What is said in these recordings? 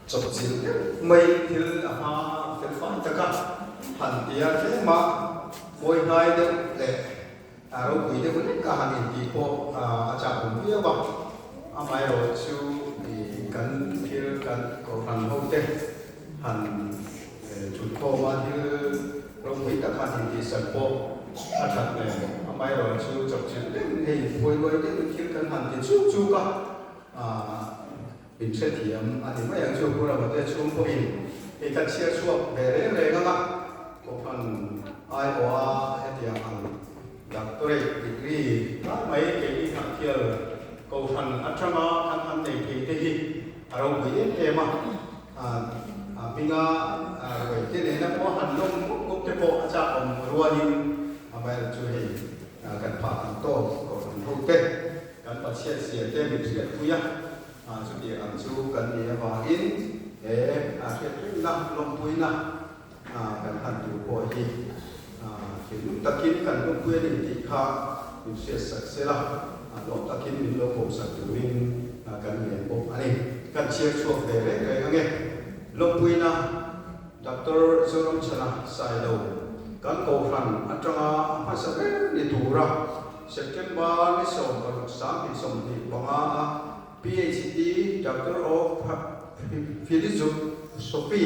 Chawpchilh deuh mai thil a hma felfai taka han tia tlema mawi hnai deuh leh ropui deuh lek a han intih pawh a chak awm viau a. Amaherawh chu kan thil kan kohhran ho te han thutkhawm a thil ropui tak han intihsak pawh a that hmel. Amaherawh chu chawpchilh deuh hei phuailuai deuhin thil kan han ti chuk chuk a. Min hrethiam a ni mai ang chu, Pu Ramate chhung pawhin hei kan chhiar chhuak ve reng reng ang a, Kohhran aiawha hetiang ang Doctorate degree lai mai keini Hnahthial Kohhran atanga kan han nei thei te hi a ropui em em a, a hminga ruai te nena pawh han lawm mup mup te pawh a chak awm rualin amaherawhchu chu hei kan phah ang tawk Kohhran hote. Kan Pathian sia te min hriatpui a, chutiang ang chu kan ni avangin he hriatpuina, lawmpuina kan han tur pawh hi thinlung takin kan lawmpui a ni tih kha min hriatsak se la, lawm takin min lo pawmsak turin kan ngen bawk a ni. Kan chhiar chhuak ve reng reng ange. Lawmpuina Doctor Zoramchhana Sailo kan Kohhran atanga a hmasa ber ni tura September ni 16 2025 a PhD Doctor of Philosophy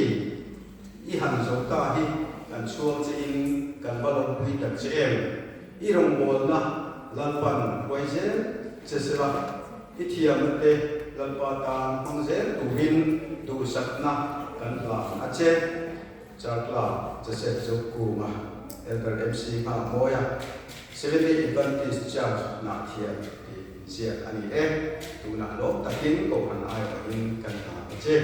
i han zo ta hi kan chhuang che in kan va lawmpui tak che em. I rawngbawlna Lalpan huai zel che sela, i thiamna te Lalpa tan hmang zel turin duhsakna kan hlan a che. Charkla Joseph Zokunga, Elder MC Nghakmawia, Seventh-day Adventist Church Hnahthial tih ziak a ni e. Tunah lawm takin Kohhran aiawhin kan hna ta che.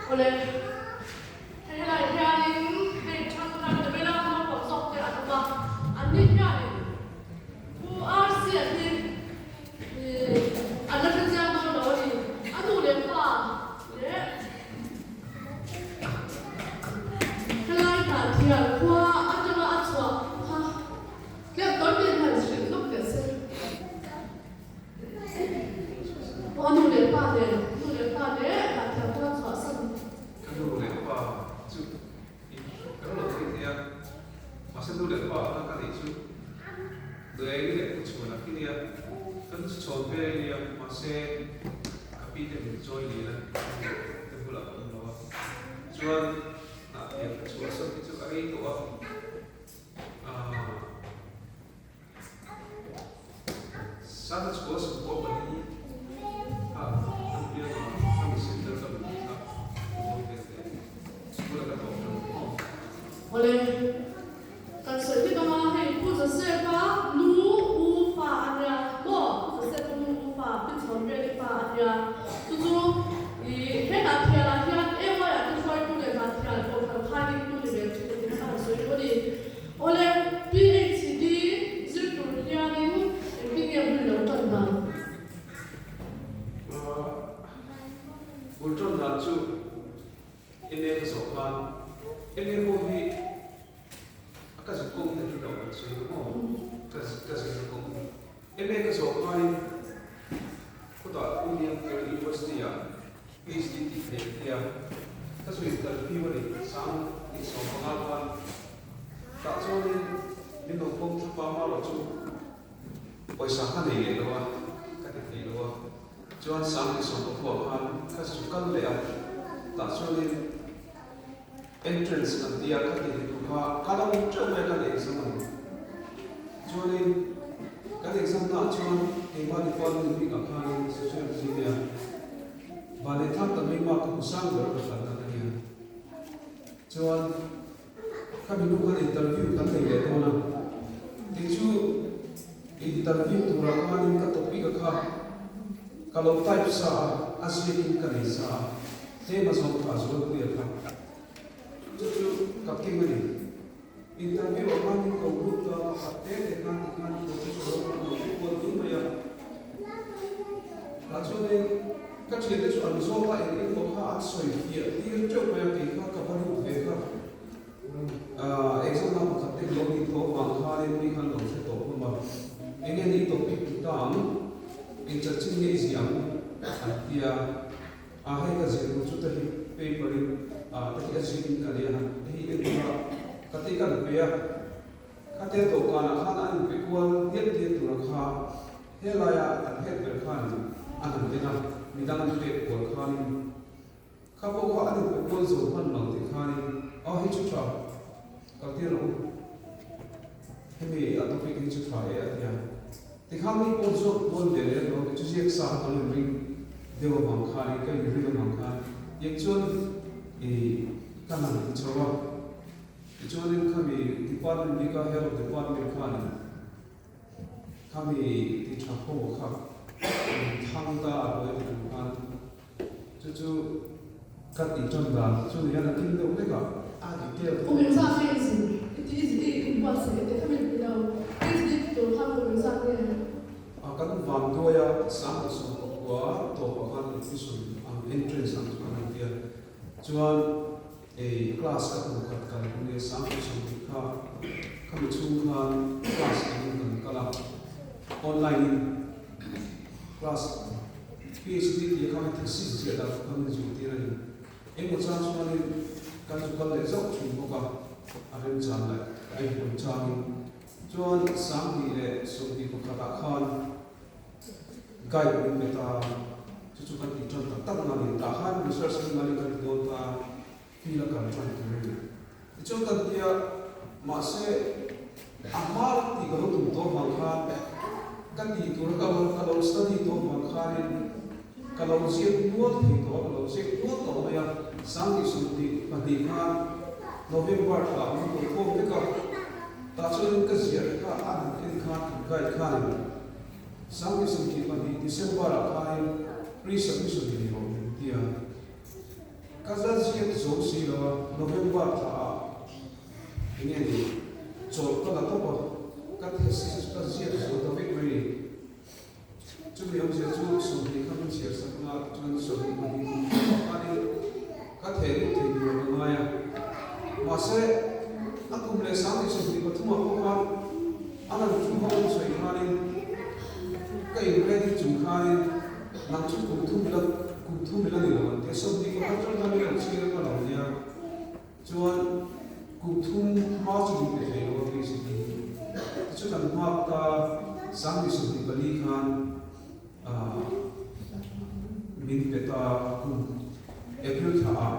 Awle, hei helai hianin hei thangthar te vela naupang zawk te an awm a, anni hianin Pu Arsia hi an la hrechiang dawn lo a ni. A nu leh pa leh Helai Hnahthial khua atanga a chhuah kha tlem tawn te hian hrilh hlawk teh se. Aw a nu leh pa nen, nu leh pa leh Hnahthial khua chhuah san. Ka nu leh pa chu in kan lo thei thei a, mahse nu leh pa kha ka neih chu Duaini leh Pu Chhuana khi nia, kan chhawn ve nia, mahse ka pi te min chawi lian a, ka nu te bulah ka awm lo a, chuan hnahtiang ka chhuah sawn hi chu a rei tawh a, aah Santa chhuah sawn pawh pali kha an piang a, ka mi center ka luh kha mawi vel te school a ka tawp ṭan maw. Awle. Kan sawi vek ang a, hei Pu Joseph-a nu u fa a nia maw? Pu Joseph-a nu u fa, Pi Chhawnriali fa a nia. Chu chu i he Hnahthialah hian AY-ah te hruaitu leh Hnahthial Kohhran khaidingtu ni ve thin a tih kha han sawi duh a ni. Awle, PHD zir tur hianin engtin nge bul lo tan dan? Bul tan dan chu MA ka zawh khan MA pawh hi a ka zuk kawng hi a hre loh kan sawi ang aw, ka ka zir kawng hi. MA ka zawh khanin khawtah William Carey University ah PhD tih theih a tia, ka zu interview a ni sang 15 khan tah chuanin min lo pawm thlap a, amaherawh chu pawisa ka nei leh lo a, ka ti thei lo a. Chuan 2013 ah khan ka zu kal leh a, tah chuanin entrance an tia ka ti tu kha ka lo teuh mai a kan exam a ni. Chuanin kan exam naah chuan keimah department bikah khanin sociology nia Vanneihthak ta mai mah ka hmu sang ber a ka kalna ka nia. Chuan khami hnu khan interview kan nei leh dawn a, kei chu interview turah khanin ka topic a kha ka lo type sa a, a ziakin ka nei sa a, tlem a zawng kha a zualpui a kha. Chu chu ka keng a ni. Interview ah khanin ko lut ta pakhat te te khan. vang khanin mi khan lo hre tawh hlawm a, enge ni topic ti ta ang, eng chanchin nge i ziah ang an ti a, a hei ka zir tur chu ta hi paper in ta hi a zir in ka nei a han hei en tura ka te kan pe a, khatia dawhkanah khan an inpe kual diat diat tura kha helaia an head ber khan an han en a, midang an pek kual khanin. Kha pawh kha an inpe kual zo hman lo tih khanin aw hei chu tha kal tir rawh u, hemi a topic hi chu tha e a ti a. Tikhan mi pawh zawk dawn ve leh lo chu ziak sa ka lo inring deuh avang khanin ka inring avang khan tiang chuan i ka han ti chho a. Tichuanin khami department bika head of department khanin khami ti tha ho kha thang ta a lo ti tur khan Chu chu ka tih tan dan chu ni hian a kim deuh hlek a, a detail Kum engzat nge i zin? I ti i i inbuatsaih teh kha min ti lo. PhD ti tur khan kum engzat nge? A kan van duai a, 19 tawpah khan admission ang entrance ang chu kan han ti a, chuan ei class ka kum khat kal hun e 19 kha khami chhung khan class angin kan kal a, online in class PhD tih kha thesis ziah dan kha min zirtir a ni. Engmaw chang chuanin kan zu kal leh zauh thin bawk a, a remchan leh a inhawn changin. Chuan 2021 ah khan guide min pe ta, chu chu kan tih tan tak tak na a ni. Tah khan research hi mali kan ti dawn ta, field a kan tan tur a ni. Tichuan kan tia, mahse a hma tih ka lo tum tawh vang khan ka tih tura ka lo ka lo study tawh vang khanin ka lo ziak nual thei tawh a, ka lo ziak nual tawh mai a, 2022 khan November thla min lo khawm vek a, tah chuanin ka ziah kha a han en khan an guide khanin 2022 December ah khanin pre-submission nei rawh min tia. Ka za ziak zo si lo a, November thla ah enge ni chawlh ka la tawp a, ka thesis ka ziak zo ta vek mai ni. Chumi awmzia chu 20 kha min chhiar sak anga tichuan 22 kum tawpah khanin ka theh lut thei tur ka ngai a. Mahse, a kum leh 2023 ah pawh khan a lan thu ho an sawi khanin ka in ready chung khanin Nang chu kum thum ila kum thum ila ni lo an ti a, 21 atang khan min lo chhir a ka lo nia chuan kum thum hma chu min pe thei lo a PhD chu kan nghak ta 2024 khan ah min pe ta kum April thla ah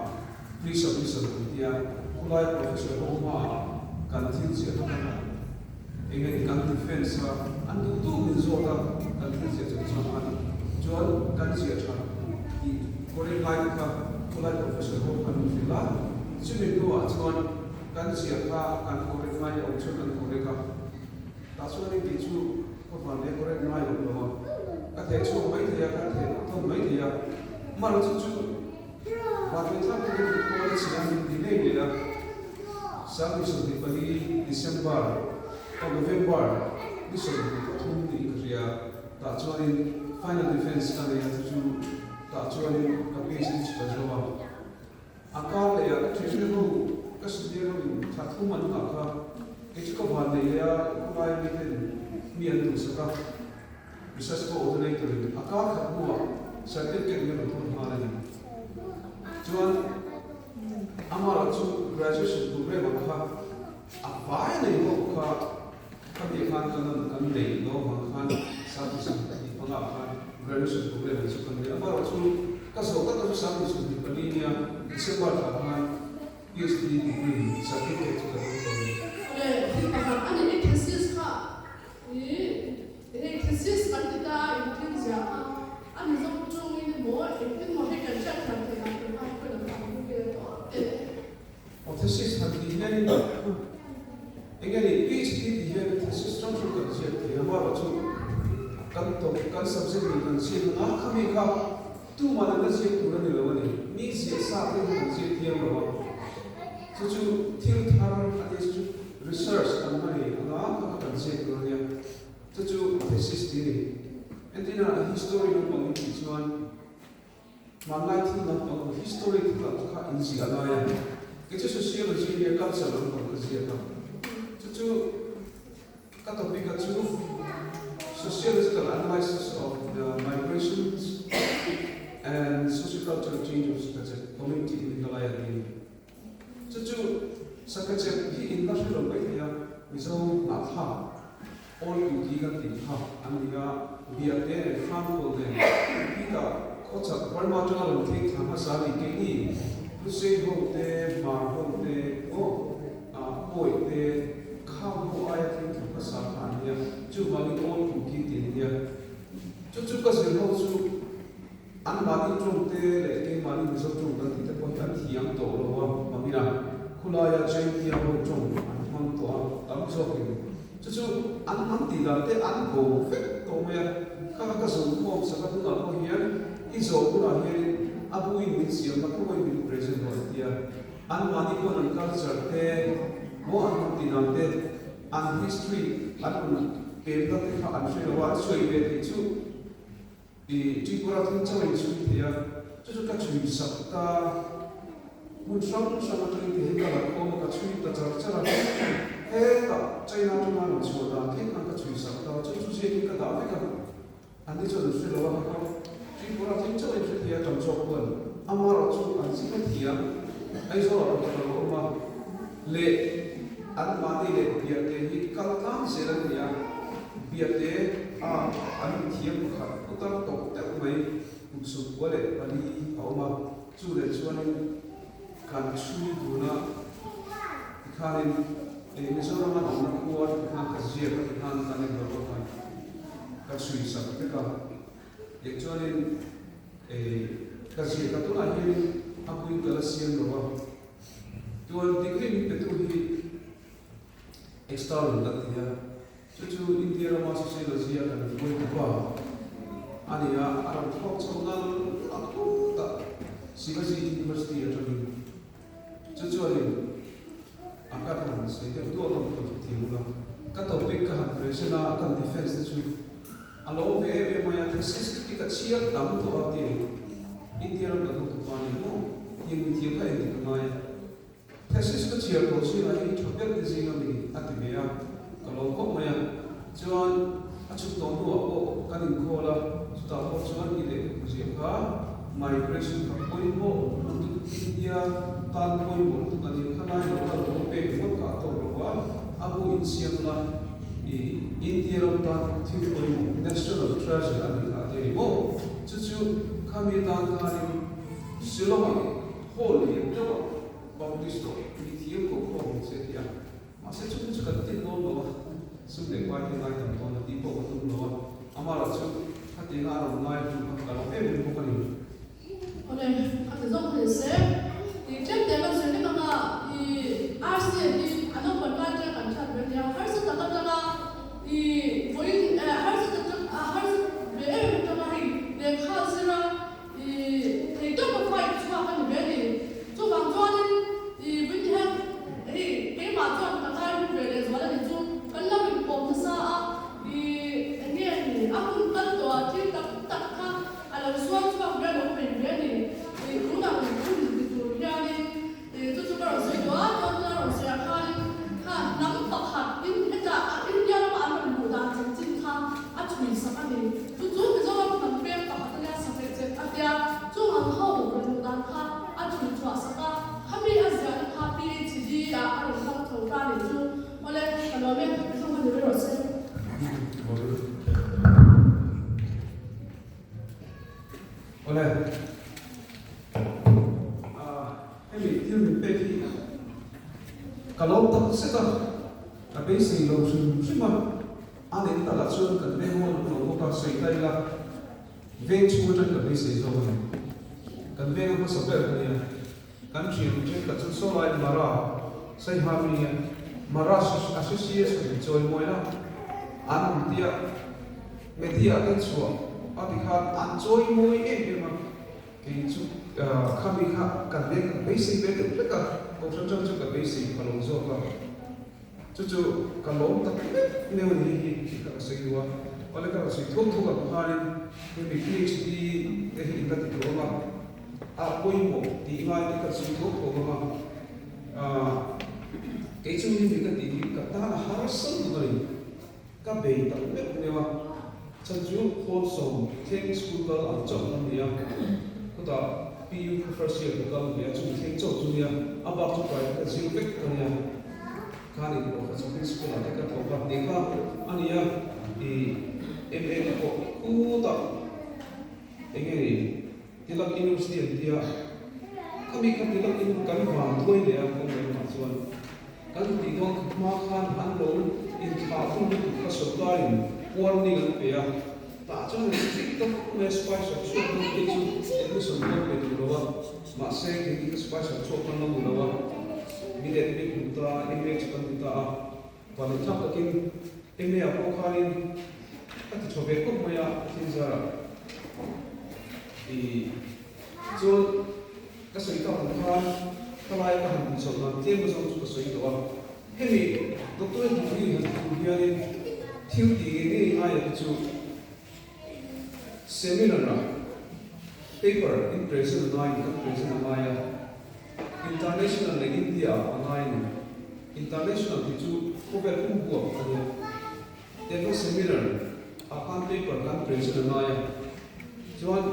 pre-submission an tia khulai professor ho hma ah kan thil ziah kha kan Enge i kan defense a, an duh duh min zawt a, kan thil ziah chung chuan khan chuan kan ziah tha tih correct lai te kha khawlai professor ho khan min hrilh a, chumi hnuah chuan kan ziah kha kan correct ngai awm chuan kan correct a, tah chuan in tih chu ka van leh correct ngai awm lo a, ka theh chhuak mai thei a, ka theh thawn mai thei a, amaherawhchu chu van leh thlak takin khawl a chhia min ti ngei ngei a. 2024 December aw November ni 23 tih ka hria tah chuanin final defence ka nei a chu chu tah chuanin ka PhD chu ka zo a a kar leh ah ka thian ho ka senior ho in thla thum an nghah kha kei chu ka van nei leh a khawlai mi ten mi an duhsak a research coordinator in a kar khat hnuah certificate min rawn thawn nghal a ni chuan Amah chu graduation program ah kha a vai nei bawk kha khami khan kan an kan nei lo vang khan Southeastern tih hmangah khan graduation program an chu kan nei. Amah chu ka zawh tak chu 2024 nia December thla khan PhD degree certificate chu ka dawng tawh a ni. Awle, thil pakhat a ni i thesis kha i hei thesis kan ti ta a inthil ziah kha a Mizo tawngin emaw engtin maw hei kan hriat thiam theih dan tur kha hei ka lo hmu ang ve tawh teh. Aw thesis han tih hianin enge ni PhD tih hian thesis hrang hrang kan ziak thei a, amaherawhchu kan tawp kan subject in kan ziak ang a khami kha tuman an la ziak tur a ni lo a ni, mi ziah sa te hi kan ziak thiam lo a, chu chu thil thar a nia chu chu research ang a ni ang a kha kha kan ziak tur a nia. Chu chu thesis tih a ni. Entirna, history lampang in tih chuan hmanlai thil lampang history thil ang kha in ziah lai a. Kei chu sociology nia culture lampang ka ziak a. Chu chu. Ka topic a chu Sociological Analysis of the Migrations and Sociocultural Change of Sakachep Community in Meghalaya tih a ni. Chu chu Sakachep hi in la hre lo mai thei a, Mizo hnahthla Old Kuki kan tih kha an ni a, Biate leh Hrangkawl nen Kuki-ah khawchhak Burma atanga rawn thleng thla hmasa a ni. Keini Lusei ho te, Hmar ho te, aw Pawi te khang ho aia thleng thla hmasa kha an nia, chuvangin Old Kuki tih an nia. Chu chu ka zir ho chu anmahni tawng te leh keimahni Mizo tawng kan tih te pawh hi an thiam tawh lo a, mamina khulaia Jaintia ho tawng an hmang tawh a, tam zawkin chu chu an hnam tih dan te an bo vek tawh mai a, kha kha ka zawm khawm sak a tunah pawh hian i zawh hunah hianin a buin min siam a, khawngaih min present rawh an ti a. Anmahni pawn an culture te, maw an hnam tih dan te, an history, an rawn pemna te kha an hre lo a, an sawi ve theih chu i Tripura thil chauh in chhui thei a, chu chu ka chhui sak ta, hmun hrang hrang atangin ti hi ka la khawm a, ka chhui ta char char a, hetah China atanga rawn chhuah dan thleng khan ka chhui sak ta, chu chu ziakin ka dah vek a. An ni chuan an hre lo a, kha Tripura thil chauh in hre thei a, tam zawk chuan amarawh chu an zing a thiam, Aizawl ah pawh ka lo awm a, leh an mahni leh Biate hi kal tlang zel an ni a, Biate a an mithiam pakhat putar tawk deuh mai kum 94 a awm a, chu leh chuanin kan chhui dun a tikhanin Mizoram an awmna khua tikhan ka ziak a tikhan kan inrawlh a khan. Ka chhui sak vek a, leh chuanin ka zir ka tunah hianin a puin ka la siam lo a, tuan degree min petu hi external kan ti a, chu chu India rama sociology a kan hruai tu pa a ni a, a rawn thlawk chho nal a khutah Shivaji University atangin chu chuanin a ka han sawi deuh duak ang tih chu thiam ula, ka topic ka han present a, kan defense te chu a lo ve em em mai a, thesis te khi ka chhiar tam tawh a ti India ram kan hotu pa ni maw tiang mi thiam kha engtik a ngai a, thesis ka chhiar tawh zingah hian i tha ber te zing a mi a ti ve a, ka lo khawp mai a, chuan a chhuk tawh hnuah pawh kan inkhâwl a, chutah pawh chuan i lehkhabu ziah kha migration kha pawimawh lutuk India tan pawimawh lutuk a ni kha lai lo kal lo pek ringawt kha a tawk lo a, a bu insiam la i India ram tan thil pawimawh national treasure a ni kha a ti a ni maw? Chu chu khami atan khanin Shillong-ah hall lian deuhah Baptist tawh mithiam ko khawm ang che a ti a. Mahse chung chu kan tin dawn lo a, sum leh pai te ngai tam dawn a tih pawh ka tum lo a, amah chu khatianga a rawn ngai hnu kha ka lo em em bawk a ni. Awle, a ti zawk thei se. Tih tlem te kan sawi vek anga i RCA hi a naupang lai atanga kan hriat ve nia, harsa tak atanga i vawiin harsa tak harsa ve em em atanga hei lehkha zira I thei tawp a fight chhuak a ni ve a ni. Chuvang chuanin i vin hian hei keimah chuan ka ngai ru ve leh zual a ni chu kan lo inpawm nasa a, i eng nge ni a hun kal tawh ah thil tak tak kha a lo sual chhuak ve a lo bei ve a ni. I tunah hun ni tur hianin I chu chu ka rawn sawi duh a, chuan tuna rawn sawi ah khanin kha hnam pakhat in hetah India rama an rawn luh dan chanchin kha a chhui sak a ni. Chu chu Mizoram hnam peng pakhat a nia sakeh chet a tia, chung ang ho rawn luh dan kha a chhui chhuah sak a, khami a ziahna kha PhD ah a rawn hmang tho ta a nih chu. Awle, ka lawm e, Mizoram han ni mai rawh se. Awle. Hemi thil min pek hi ka lo tak zet a, ka beisei lo hrim hrim a, a nen takah chuan kan veng ho an awm lo bawk a, sawi ta ila veng chhung atang ka beisei zawk a ni. Kan veng a hmasa ber a nia, kan thian thenkhat chu sawlai Mara Saiha mi a Mara Association in chawimawina an awm tia media ah ten chhuah a ti khan an chawimawi em em a. Kei chu khami kha kan veng ka beisei ve deuh hlek a, Kohhran chang chu ka beisei pha lo zawk a, chu chu ka lawm tak mek neu a ni hei hi tih kha ka sawi duh a, awle ka rawn sawi thuak thuak ang khanin hemi PhD te hi in la ti duh ang a, a pawimawh tih ngai te ka sawi thuak thuak ang a, kei chu hemi ka tih hi ka tan a harsa lutuk a ni. Ka bei tak meuh meuh a, chhan chu pawl 90 school kal ang chauh ka ni a, khutah PU kha first year ka kal ve a, chumi thleng chauh chu nia, a bak chu private a zir vek ka nia, khan inhlawh kha chu principal ah te ka thawk a, tih kha a ni a, ih MA te pawh khutah eng nge ni Tilak University an tia, khami kha Tilak in kan van duai leh a kan ngaihtuah chuan. Kan tih dawn kha hma khan an lo inthlah hun lutuk kha sawrkarin warning an pe a, tah chuan an strict ta khawp mai a, spicer chhuak dawn phei chu admission dawn pe duh lo a, mahse kei ka spicer chhuak kan lo ni lo a, mi leh mi hmu ta MA chu kan ti ta a, vanneih thlak takin MA ah pawh khanin ka ti thaw ve khawp mai a, thil zarah ih chuan. Ka sawi tak ang khan ka lai ka han inchawlh dan tlem azawng chu ka sawi tawh a. Hemi doctorate degree han ti tur hianin thil tih ngei ngei ngaia te chu seminar ah paper in present a ngaiin kan present a ngai a, international leh India ah a ngai a ni. International tih chu khawvel pum huap a nia. Tiang kha seminar ah khan paper kan present a ngai a, chuan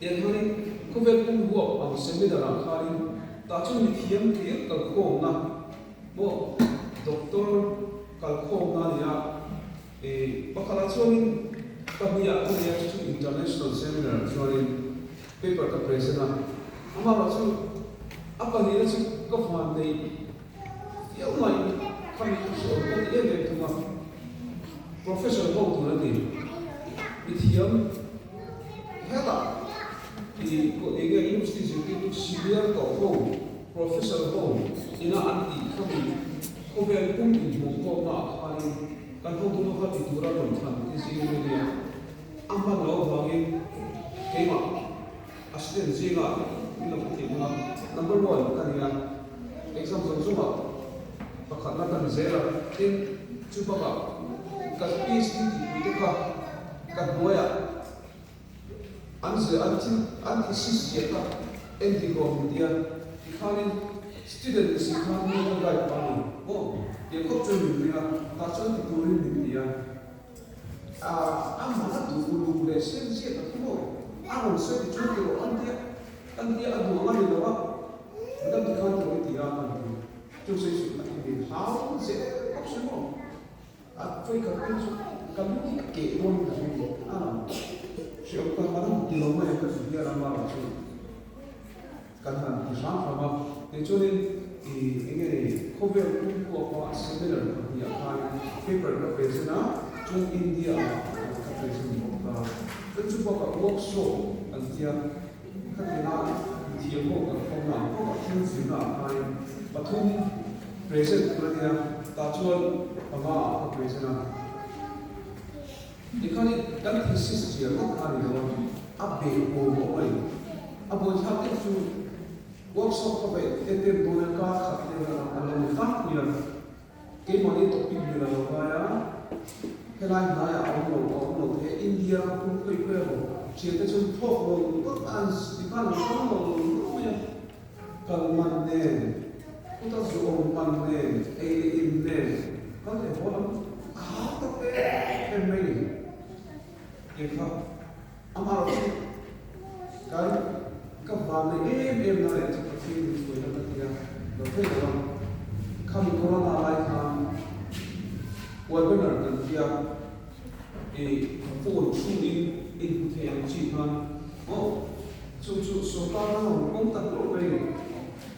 Tiang khanin khawvel pum huap ang seminar ah khanin tah chuan mithiam hlir kalkhawmna maw doctor kalkhawmna a ni a, ih pakhatah chuanin pahnih ah ka nei a chu chu international seminar chuanin paper ka present a, amaherawh chu a pahnihna chu ka van neih viau mai khami ka hriat ka ti em em thung a, professor ho tur a ni mithiam. Hetah i eng nge university zirtirtu senior tawh ho, professor ho ina an tih khami khawvel pum inhmuhkhawmna ah khanin kan hotu kha ti tura rawn thlan te zing a nia. A hman loh avangin keimah assistant zingah min lo hmu thei hmang a, number one ka ni a, exam zawng zawngah pakhatna ka ni zel a, tin chu bakah ka PhD tihpui te kha Ka hnuaiah an zir an thil an thesis ziah kha en dik rawh min tia, tikhanin student ni si khan mi ka guide pah a ni maw tih khawp chuan min ring a, tah chuan ti turin min ti a, ah a man a duh uluk leh sem ziah ka thu maw, a rawn sawi ti chuan ti rawh an tia, kan tia a duh ang a ni lo a, madam tikhan ti rawh i ti a kan ti, chu sawi suh a ti min hau zel khawp sawi maw. A vawikhat phei chu ka lu hi ka keh dawn ka hre ni a, hriau ka han han ti lo mai a ka zu hian a mara chu kan han ti hram hram a, tichuanin ih eng nge ni khawvel pum huapa seminar pahnih ah khan paper ka present a, chuan India ah ka present bawk ta, chuan chu bakah workshop an tia khatianga mithiam ho kan khawmna ang bawkah thil zirna ah khanin pathum Present tur a nia, tah chuan panga ah ka present a. Tikhan i kan thesis ziah ngawt kha a ni lo a, a beh bawm a awm a ni. A buaithlak deuh chu workshop ka vaih en en dawn a, kar khat vel a lo ni tlangpui a. Keimahni topic ni lo a ngai a, helai hnaiah a awm lo, a awm lo thei a, India ram pum khawi khawi a maw, thiante chuan thawk lo ngawt a, an tikhan an hrang lo lo ngawt mai a. Kal man nen, kut a zu awm man nen, ei leh in nen kan leh haw lam a hau tak em em mai ni. Tih kha amaherawh chu kan ka van nei em em na leh chu Pathian min hruaina ka ti a, lo thei lo a. Khami corona lai khan webinar kan ti a, ih phone chhungin inhmu thei ang chi khan aw. Chu chu sawrkar ram ang kawng tak hlauh mai ni.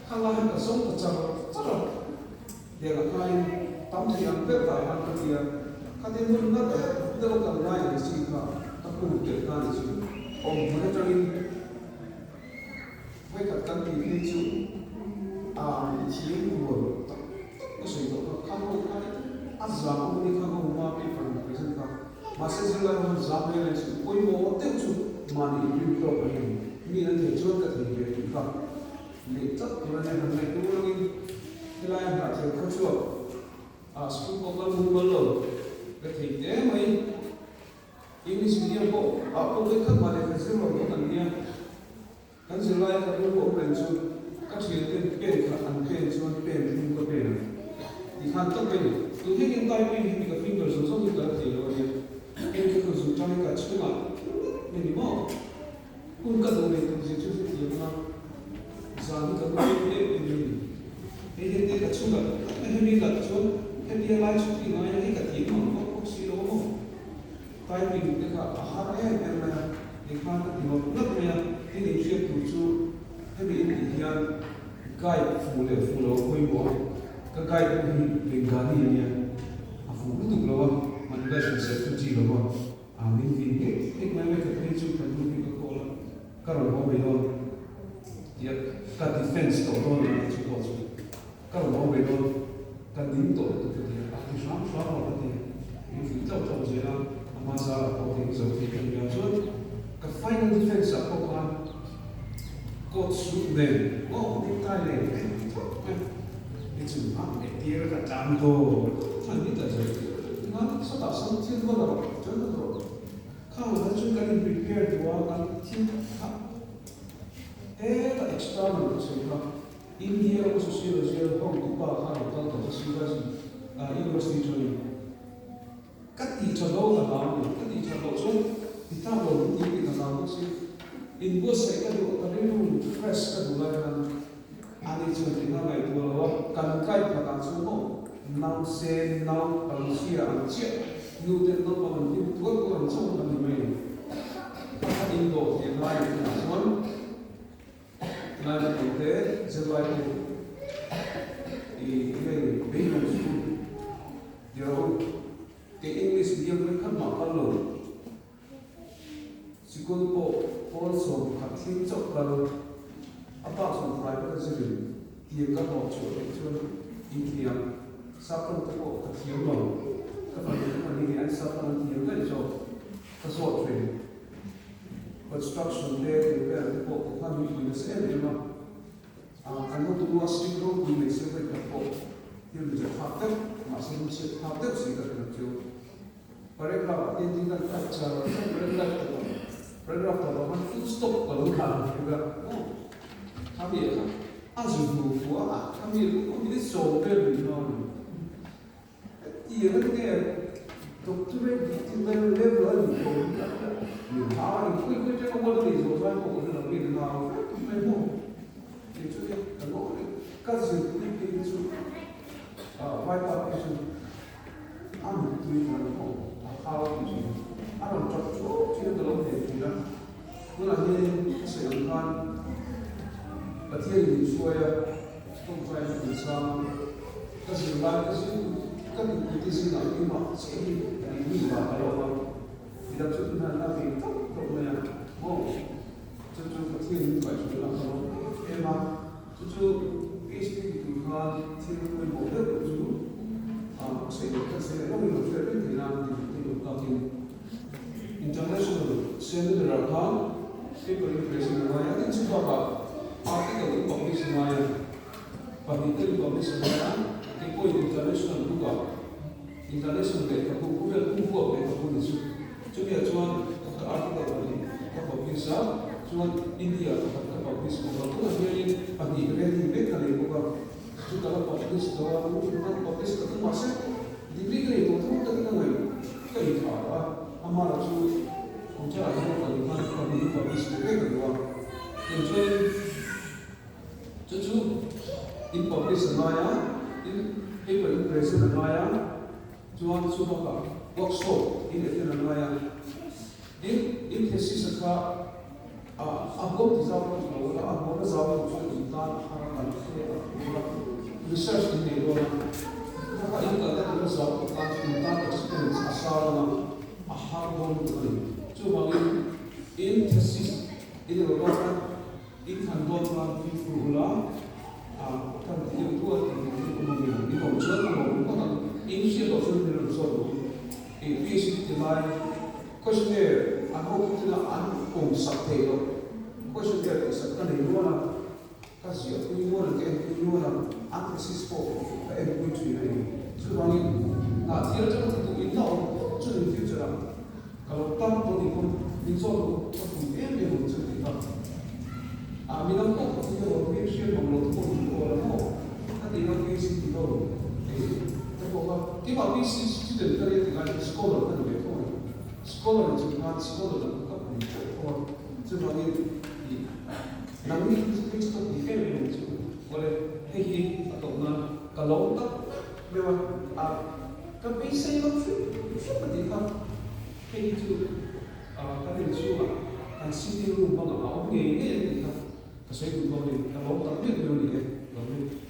Kha lai hi ka zawng ta char char a, hmel a khain tam thei ang ber dah khan ka ti a, khatin hun na deuh deuh a kan ngai ang chi kha ka pum tel ta ni chu. Awm hmun atangin vawikhat kan tih phei chu a i thiam rual tak tak ka sawi tawh kha, khang ho kha a zam awm a ni khang ho hma paper in present kha. Mahse zirlai ho hian zam reng reng suh, pawimawh deuh chu mahni inrin tawk a ni. Mi an thei chuan ka thei ve tih kha neih tlat tur a nia, han ngaih tur angin helai a hnah thel khaw chhuak ah school pawh kal mumal lo ka thei te mai. English medium pawh ah pawh vek khat mah lehkha zir lo bawk an nia. Kan zirlai kha rilru awm reng chu ka thianten pen khat an pen chuan pen thum ka pen ang. Ti khan tawp a ni. Tun hian in typing hi ka finger zawng zawng hi ka la thei lo a nia. Heng khi ka zung tang i ka chhungah thil ngawt mai ni maw? Hun ka duh nei tur zia chu hrethiam anga zan hi ka hmu em em em mai ni. Hei hian te ka chhungah tlat mai hemi lah chuan hetia lai chhuti ngai a hei ka thiam ang bawk bawk si lo a maw? Typing te kha a har em em mai a, ti khan ka ti ngawt ngawt mai a, tin inhriat tur chu hemi in tih hian guide fuh leh fuh lo a pawimawh a, ka guide pawh hi Bengali a nia, a fuh lutuk lo a, manipulation ser chu chi lo va, a min vin ngei ngei mai mai ka phei chu ka nu hi ka call a, ka rawn haw mai dawn tia ka defence tawh dawn a ni chu pawh chu. Ka rawn awm ve dawn, ka ning tawh lutuk ka ti a, a ti hram hram lo ka ti, min fuih chauh chauh zel a, a hma zarah pawh thei ka zo thei ka ni a, chuan ka final defence ah pawh khan coat suit nen aw necktie nen ka en thawt mai a, ni chung a leh tir a ka tlan dawn chuan ni ta zo ngan sawtah sawn thil va la rawh chuan va rawh khang ah chuan kan in prepare duh a kan thil kha heta external ka sawi kha. India ram sociology a hawngtu pa kha rawn kal tawh chu Shivaji University chuanin ka tih tha lo ka hlau a ni, ka tih tha loh chuan ti tlak lo min tih tih ka hlau bawk si. Inbuatsaih ka duh, ka rilru fresh ka duh lai khan ani chuan eng a ngaihtuah lo a, kan kai phatah chuan maw nausen nau pangchhia ang chiah nu ten naupang an hlim tuar tuar ang chauh a ni mai a ni. Ka indawh thei lai hunah chuan. Lai naupang te zirlai te i hei beidawng school ti rawh u. Kei English medium mai kha mah kal lo. Sikul pawh pawl 11 thleng chauh kal a bak zawng private a zirin tiang ka hlawh chhuah theih chuan inthiam saptawng te pawh ka thiam lo. Ka fanu te pahnih nih an saptawng an thiam daih zawk ka zawt thin. Construction te thil vel te pawh ti khan min pui nasa em em a, kan hotu a string ropui mai se vawi khat pawh thil mi zet thlak deuh mahse lung chhiat thlak deuh si ka hrilh chu. Paragraph ah hian thil kan type char char paragraph tawp ah paragraph tawp ah khan full stop ka lo dah ang hrilh a maw khami ah khan a zu hnu fuh a khami minute 10 vel min hmang a ni. Hetiang a ni nge doctorate degree level a nih tawh hi a min hau a ni. Khawi khawi atanga ual a nih zawh zai pawh ka hre lo nge ni nau vek mai maw? Kei chu hei ka lawm reng. Ka zirpui phei hi chu vaipa phei chu a mittui tla lo maw a hau a tih thin. A rawn tap chuau thin a ka lo hne thin a. Tunah hianin ka sawi ang khan Pathianin min hruai a. Tawngtai na kan chang a, ka zirlai ka zir ka nupui te zingah keimah chiah hi degree la ka lo a, midang chu tunah la ve tawp tawp mai a, maw chu chu Pathian min kaihhruai na ka lawm em em a, chu chu PhD ti tur khan thil pawimawh deuh deuh chu sawi loh kha se rawng in lo hriat reng thei nan ti te lo takin International Seminar ah khan paper in present a ngai a, tin chu bakah article in publish a ngai a, pahnih te in publish a ngai a, kei pawhin international book ah international lehkhabu khawvel pumvuak lehkhabu ni chu chumi ah chuan ka article pahnih ka publish a, chuan India ah pakhat ka publish bawk a, tunah hianin pahnih ready mek ka nei bawk a, chu ka la publish lo a, publish ka tum mahse degree ka nei tawh tho takin a ngaih. Ka inthah a, amah chu kum thar ah hian ka nih khan ka hmun hi publish ve vek a duh a, tin chuanin chu chu in publish a ngai a, tin paper in present a ngai a, chuan chu bakah workshop in attend a ngai a, tin in thesis a kha a a huam ti zau lutuk lo a, a huam a zau lutuk chuan in tan a har a kan hle a tura research in nei dawn a, kha in kalna tura zau tak tan chu in tan experience a sang ang a, a har dawn lutuk a ni. Chuvangin in thesis in ro dawn a, in han dawn khan fimkhur ula, a kan ti deuh duah tih tur hi awm ang em? In awm chuan a lawm ngawt ang, in hriat loh chuan min rawn zawt duh. PhD ti lai. Questionnaire an ho putin a an awm sak thei loh. Questionnaire tih sak ka nei nual a, ka ziah pui nual a, ka en pui nual a, an thesis pawh ka en pui thin a ni. Chuvangin hnah thil atanga ti duh in la awm phawt chuan in future ah ka lo tan dawn ni pawn min zawt loh ka pui em em ang chu tih kha. Ah midang pawh ka pui alawm hmel hriat mang lo te pawh min awl a maw? Ka ti ngam phei sin ti ho. Keimah PC student ka nia ti lai chuan scholar ka ni ve tho a ni. Scholar ni chung khan scholar lam kha ka pui teuh tho a, chuvangin ih nangni phei chu ka pui em em ang chu. Awle, hei hi a tawp nan ka lo tak meuh a, a ka beisei lo hrim hrim a tih kha hei hi chu kan inchhungah kan sitting room bangah a awm ngei ngei a ni tih kha ka sawi duh dawn a ni. Ka lawm tak meuh meuh a ni e, lawm e.